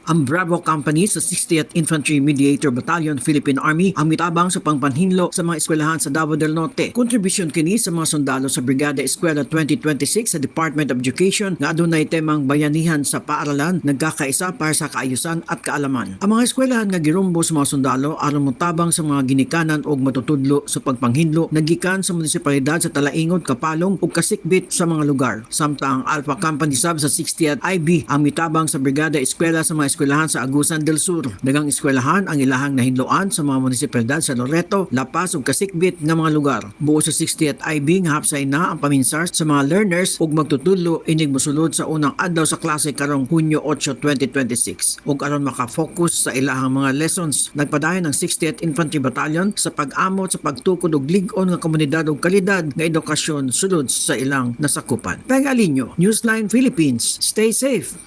Ang Bravo Company sa 60th Infantry Mediator Battalion, Philippine Army, ang mitabang sa pangpanhinlo sa mga eskwelahan sa Davao del Norte. Kontribusyon kini sa mga sundalo sa Brigada Eskwela 2026 sa Department of Education nga adunay temang "Bayanihan sa Paaralan, Nagkakaisa para sa Kaayusan at Kaalaman." Ang mga eskwelahan nga girumbo sa mga sundalo aron motabang sa mga ginikanan og matutudlo sa pagpanghinlo nagikan sa munisipalidad sa Talaingod, Kapalong ug Kasikbit sa mga lugar. Samtang ang Alpha Company sub sa 60th IB ang mitabang sa Brigada Eskwela sa mga eskwelahan sa Agusan del Sur. Daghang eskwelahan ang ilahang nahinloan sa mga munisipalidad sa Loreto, La Paz ug Kasikbit nga mga lugar. Buo sa 60th IB nga hapsay na ang paminsar sa mga learners ug magtutudlo inig mosulod sa unang adlaw sa klase karong Hunyo 8, 2026. Ug aron maka-focus sa ilahang mga lessons, nagpadayon ang 60th Infantry Battalion sa pag-amot sa pagtukod og lig-on nga komunidad ug kalidad nga edukasyon sulod sa ilang nasakupan. Pengalinyo, Newsline Philippines. Stay safe.